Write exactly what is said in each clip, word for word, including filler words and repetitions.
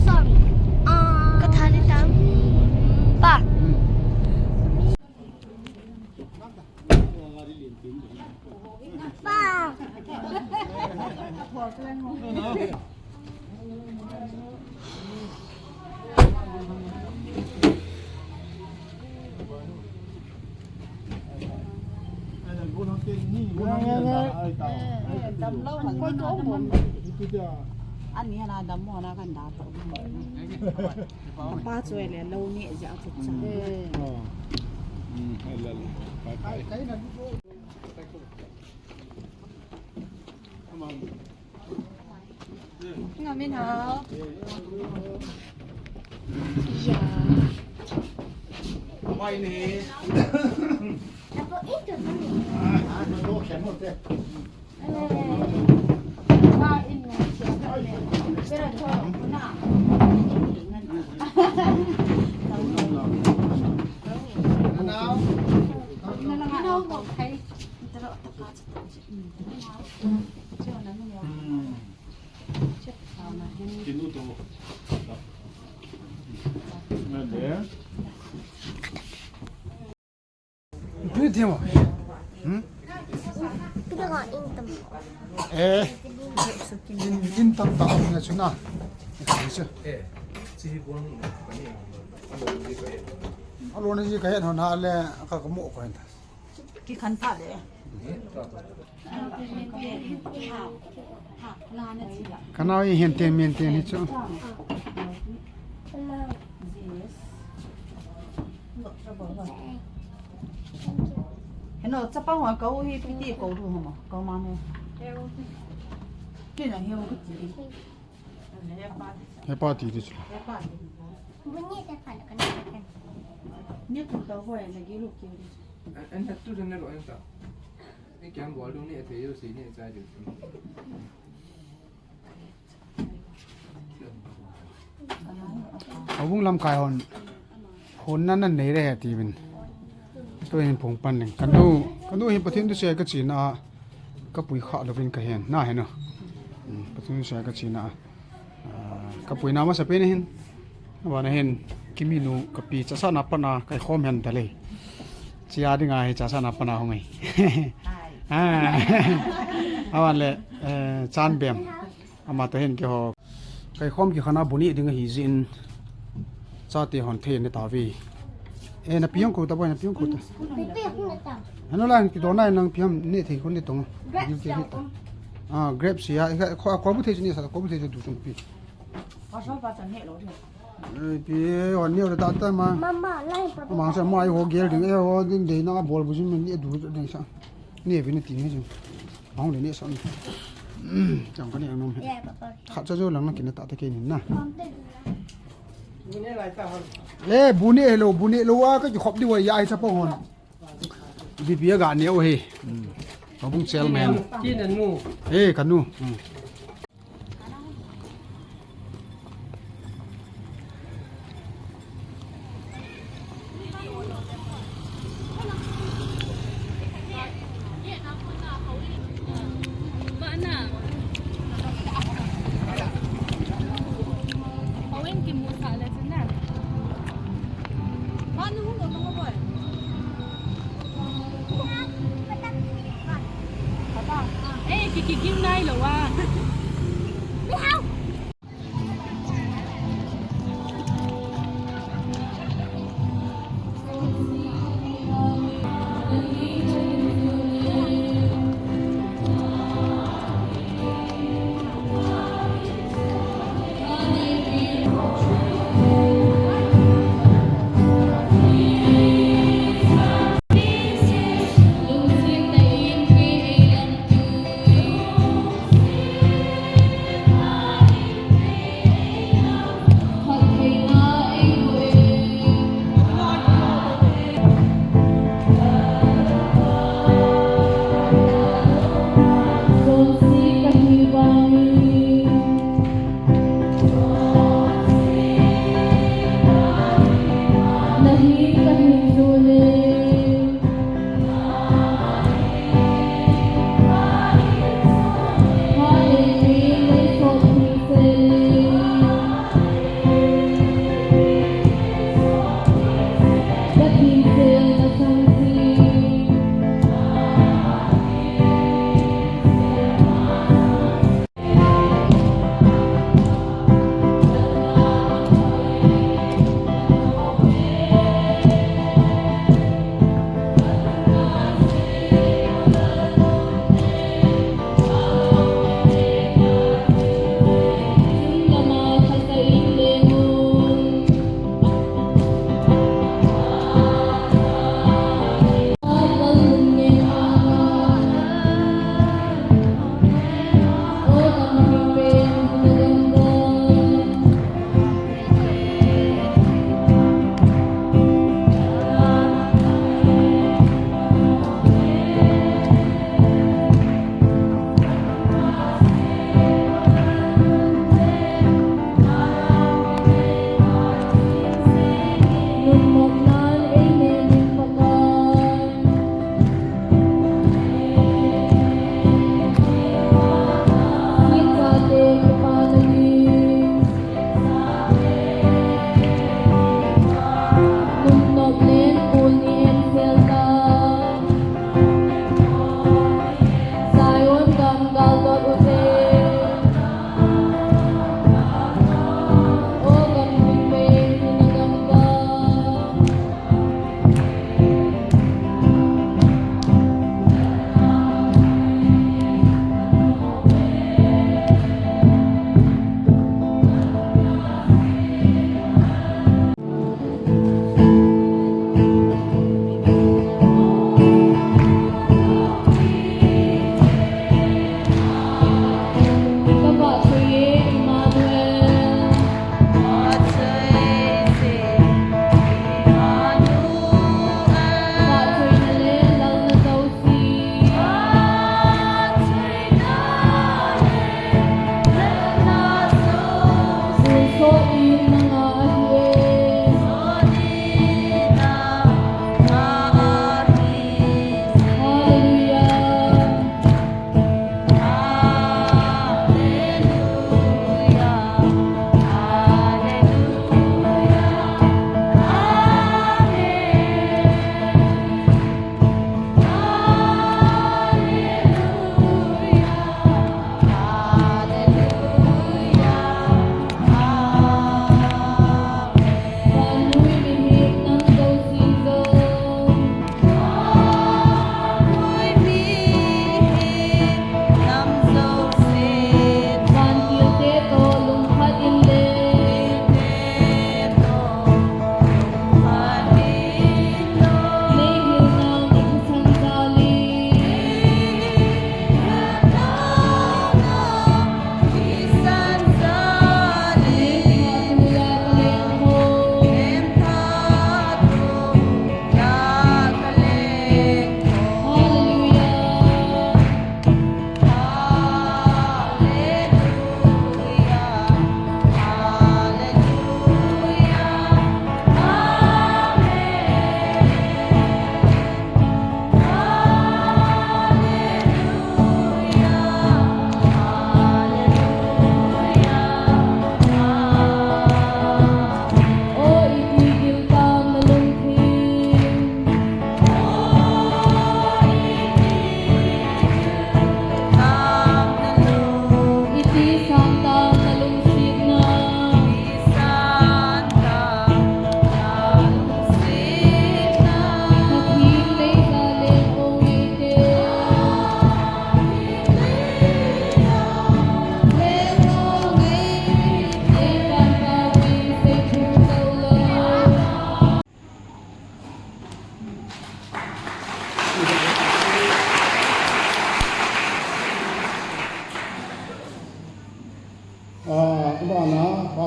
Sorry. Ah. Ka thani tam. Pa. Pa. Ani ana dam mo na kan da to. Pa chu le lo ni ja chu cha. Ngam in hao. Ya. Mai ni. Apo itu kan. Ah, ah, no, no, no. Video. Hmm? Video in tam. Eh. In, in tam ta na chu na. Ni chu. Eh. Chi hi bon ni. Alo ni ka het ho na le ka ka mo ko hen ta. Ki khan pha le. Ka nao hi hen teng men teng hi chu. Heno, chapang wa kau hi piti kau du hama, kau ma ne. Ki na hiu ki ti. He pa ti ti chu. He pa ti. Ni tu tau bo na gi lu ki. An hat tu ne lo an ta. Ni kya bol du ni a thei yo si ni a chai du. Houbung lamkai hon, hon nan nan nei re he ti vin. Tu hin phong pan ning. Kanu, kanu hin Pathen thusei ka china, ka pui kha lo vin ka hen. Na hen o. Hmm, Pathen thusei ka china. Ah, ka puina masa pen hin. Aban hin, Kimi nu ka pi chasa na pana kai khom hen ta le. Chia dinga hi chasa na pana hung hi. Ah. Aban le, eh, chan bem. Ama ta hin keiho. Kai khom ki khana bu ni ding hi jin. Chate hon thei ni ta vi. Eh, na pi hung ko ta boy, na pi hung ko ta. Hanu la ki do na nang pi ham ni thei ko ni tong. Grapes ki hi ta. Ah, grapes ya. Ko, ko bu thei ni sa, ko bu thei du chung pi. Eh, pi, hon ni ta ta ma. Mama, lai pa. Ma sa mai ho gel ding, eh, ho ding de na bol bu jin ni du ding sa. Ni vi ni ti ni jin. Hong le ni sa. Chang ka ni ang nom. Khat cha jo lang na kin ta ta ke ni na. Eh, bu ni hello, bu ni lo wa ka ki khop di wa ya ai cha pong hon. Bi bi ga ni o he. Houbung chairman. Ki na nu. Eh, ka nu. Eh, ki, ki, ki, nai lo wa.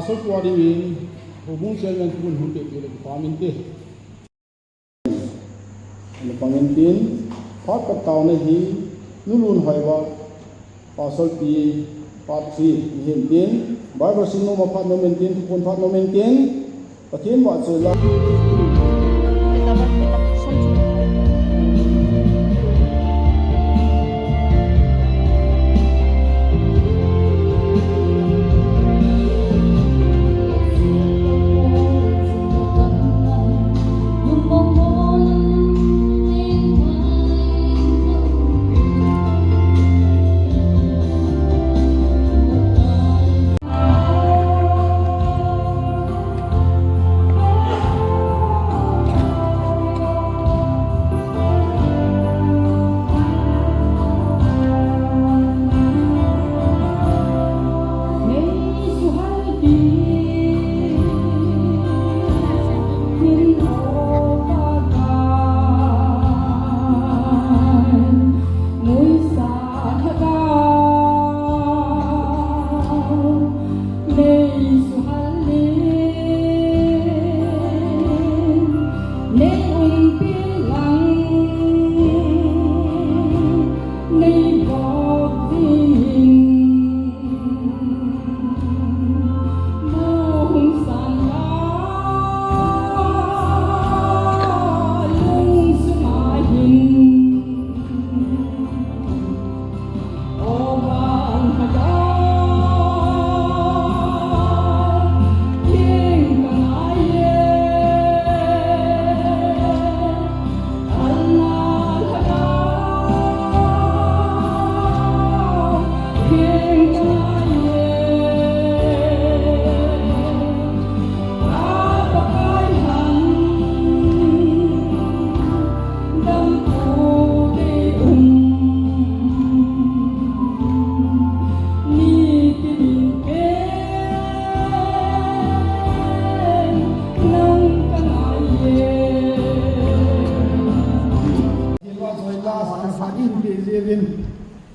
Pastor tua dingin, houbung chairman thu hun hun peh peh le kipa min te. Ana pang in tin, phat pat taona hi, Nu Lunhoiva, Pastor pi, part three, ni hin tin, Bible sim nom a phat nom in tin, thuphon phat nom in tin, Pathen vahchoi la.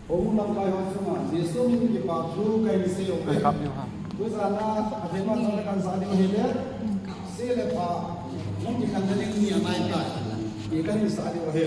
Houbung lamkai ho chunga Jesu min kipa thu kahin sei uve. Tujan a Pathen vahchoi la kahin sa diu ahile, se le pha, hung kikhen na ding ni anai tai. Ti kahin sa diu ahi.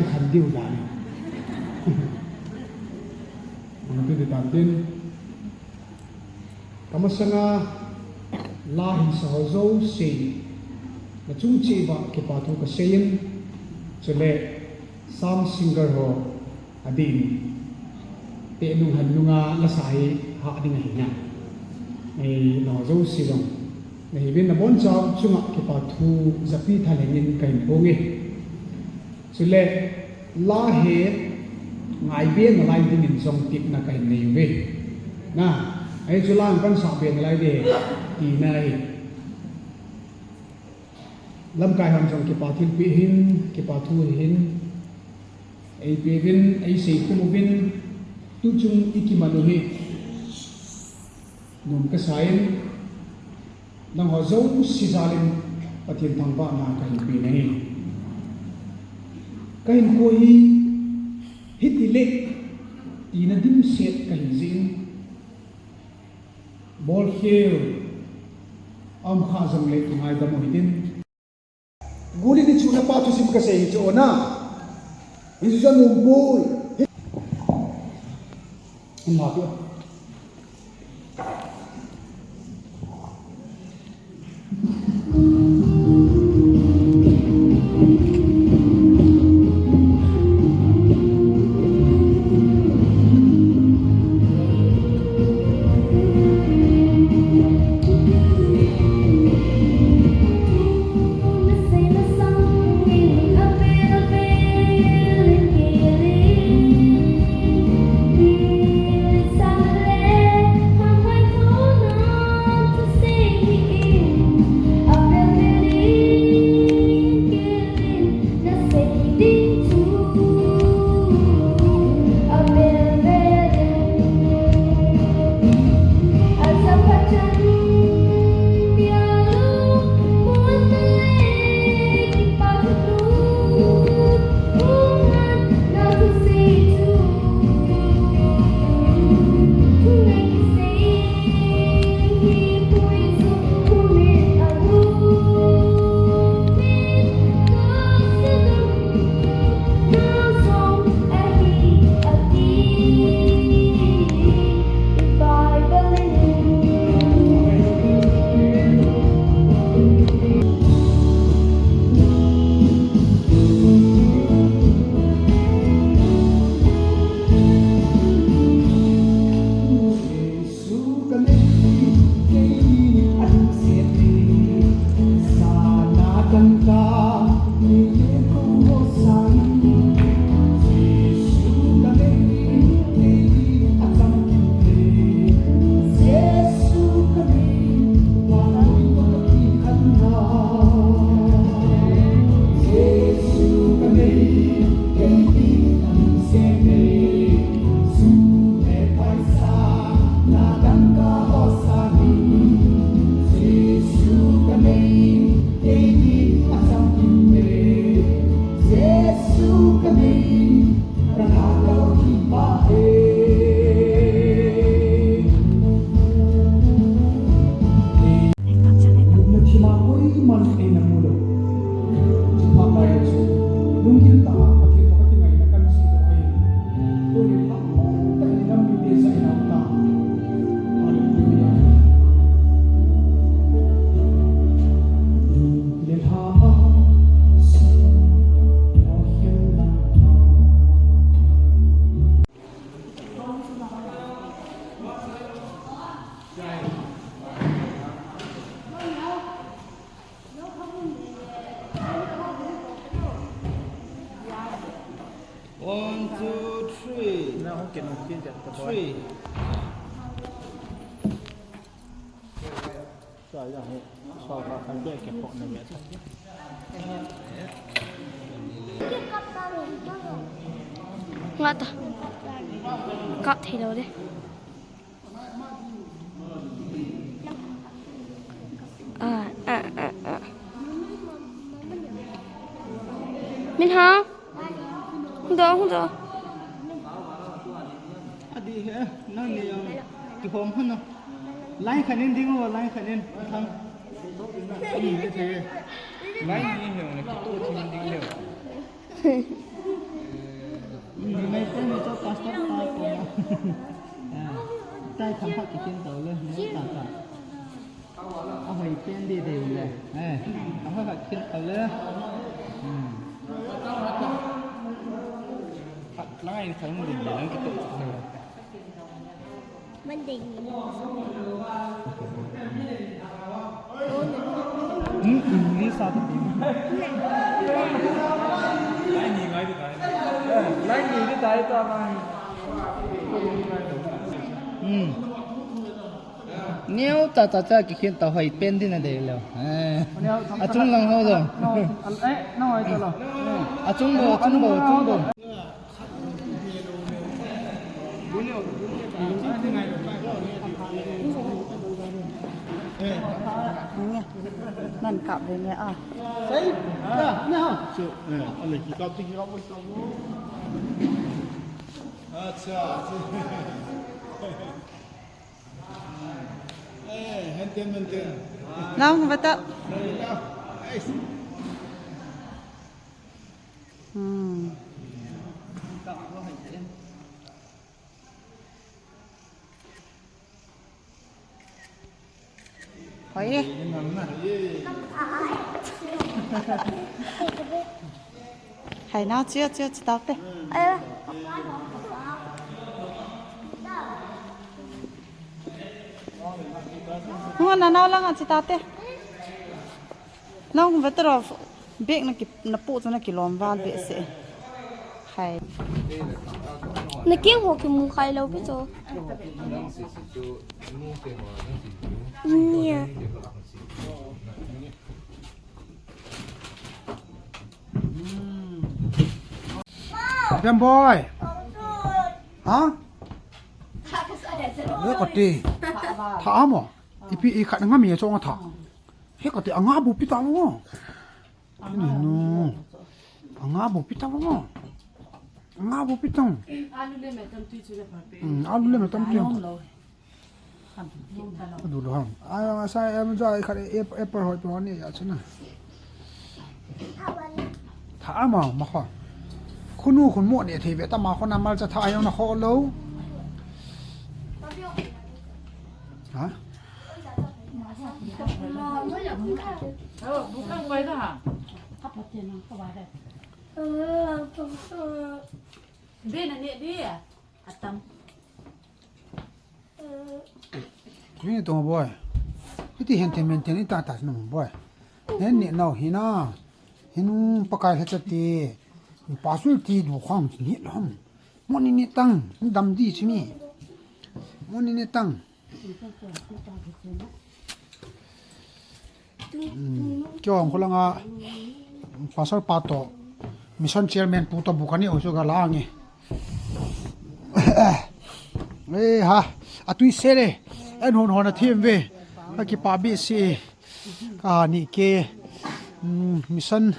Khan diu dan. Ang tu di tan tin. Kamasanga la hin sa ho jouse, na chung cheh uva kipa thu kasei in, chule Psalm singer ho adin, te nung han nunga la sa hi hah ding ahi na. Ei, na ho jouse jong, na hi vin na bonchau chunga kipa thu japi thalheng in kahin phong e. Chule, la hi ngaibe nalai dingin jong tepna kahin nei uve. Na, ahi chu la kan sahbe nalai de, tina ahi. Lamkai hon jong kipa thilpeh hin, kipa thu hin, eipe uvin, eisei khum uvin, tuchung i kiman u hi. Nom kasa in, nangho jouse jal in Pathen thangvahna kahin pe nahi. Kahinkho hi, hiti le, tina dimset kahi jeh in, bolkhel, aum kha jongle kingaidam u hitin. Guli ni chu na pa thusim kasei hi chu na. Hichu chu anom poi. Hin la peh. One, two, three. Three. Nga ta. Kap thei lou de. Ah, ah, ah, ah. Min ha? Hung doh, hung doh. Adi he, nang ni jong kihom hon o. Line khat in ding o, line khat in. Thang. Hmm, le the. Line ni he, na kito thim ding le. Mai te mai cho pastor ta ko. Eh, tai tham pha kikhen tau le, mo ta ta. Ahoi pen di de le. Eh, ahoi kikhen tau le. Hmm. Lang ai thang di de lang kito. Monday ni. Hmm, English ata pi. Lai ni ngai di tai. Lai ni di tai ta ngai. Hmm. Neo ta ta cha kikhen ta hoi pen di na de lo. Eh. Achung lang ho do. No, eh, no, oi ta lo. Achung bo, achung bo, achung bo. Nan kap ve nge a. Sei. Ya, ne ha. Chu, eh, ale ki kap ti ki kap. Acha. Eh, henten menten. Nang bata. Hmm. Hoi. Hai na chia chia chi tau te. Hung na nau lang a chi tau te. Nang veteran bek na ki, na pu chu na kilom val behseh. Hai. Na keng ho kimu khai lou pi chu. Nia. Bem boy. Ha? Ye ko ti. Tha amo. Ipi i khat ngam ye chong tha. He kati anga bu pi ta mo. Ni no. Anga bu pi ta mo. Anga bu pi ta. Alu le me tam tui chu le pha pe. Hmm, alu le me tam tui. Du lo ham. Ai, sa em ja khat e, apple hoi pe ni ya chuna. Tha ama ma kho. Khunu khun mo ne thei ve ta ma kho na mal cha tha ai na kho lo. Ha? Bukang pai da ha. Bena ne di. Atam. Ni to boy. Iti hen te men te ni ta ta no boy. Nen ni no hina. Hinu pakai ha cha ti. Pasul ti du khang ni lom. Mo ni ni tang, dam di chimi. Mo ni ni tang. Hmm. Kyo ang khulanga Pastor pa to mission chairman pu to bukani o so ga la nge. Eh ha, atui sele. En hon hon a thim ve. Ka kipa behseh. Ka ni ke, mm, mission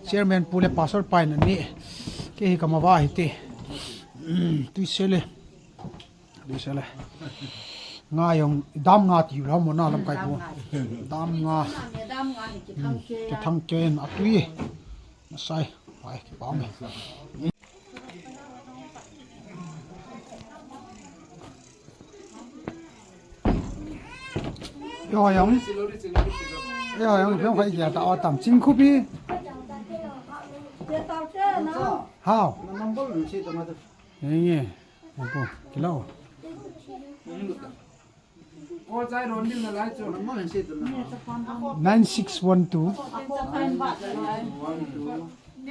chairman pu le pastor pa in ani ke hi kama va hi te. Mm, tui sele. Tui sele. Nga jong dam nga ti lo mo na lam kai pu. Dam nga. Dam nga hi ki thang ke. Ki thang ke in atui. Masai. Pai ki pa me. Yo yang. Yo yang, yang khai ya ta tam ching khu pi. Hao. Ye ye. Apo, kilo. Nine six one two,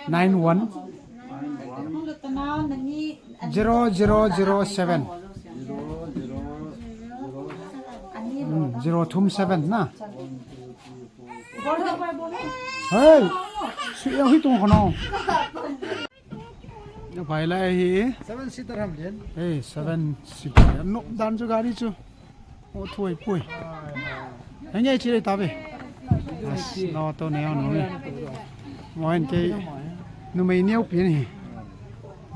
nine one, zero zero zero seven. Hmm, zero thum seven na. Hey, sui ya hi tung kono. Pai lai hi. Seven seater ham len. Hey, seven seater. No, dan chu gari chu. O, thui pui. Henge chi le ta ve. As, no to ne no me. Mo en ke. Numei neo pi ni.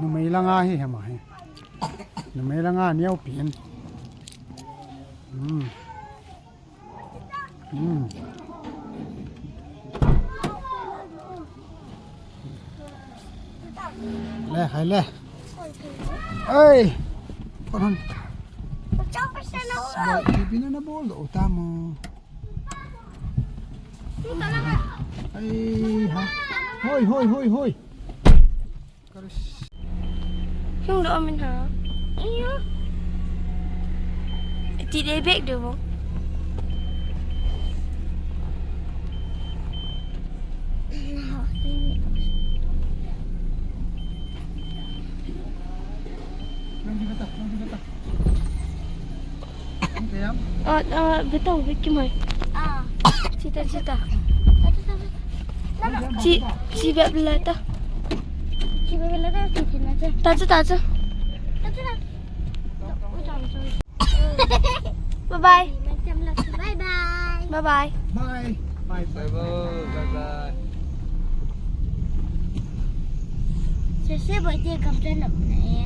Numei langa hi hama hi. Numei langa neo pi. Hmm. Hmm. Le, khai le. Ai. Kon hon. Chau pa sa na. Ba, bibina na bol do tamo. Ai ha. Hoi, hoi, hoi, hoi. Karis. Yung loob min ha. Iyo. Ti de bek de bo. Nang di kata, nang di kata. Ang kayam? Ah, ah, bitaw, bit kimay. Ah. Sita, sita. Si, si bep lata. Si bep lata, si bep lata. Tachu, tachu. Tachu, tachu. Bye bye. Bye bye. Bye bye. Bye bye. Bye bye. Bye bye. Sese boy te kam te nam na e.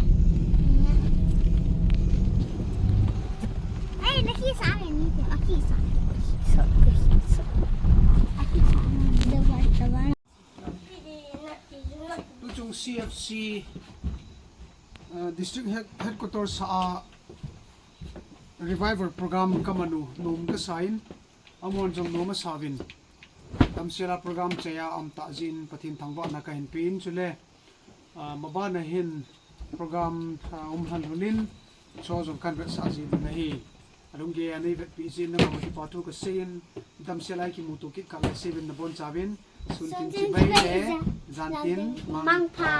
Ai, na ki sa ne ni te. A ki sa. Sa, sa. A ki sa. Da ba, da ba. Tuchung C F C, uh, District Head, Headquarters a Revival Program kamanu, nom kasain, amahon jong nom asauvin. Damsela program chea aum tah jeh in Pathen thangvahna kahin pe in chule, ah, mabana hin program, ah, um hal lhon in, cho jong kahin vetsah jin ahi. Alunggel a nei vetpeh jeh in nangho kipa thu kasei in, damsela kimuto kit kah lai seuvin nabonchauvin, sun tin chibai le, jan tin mangpha.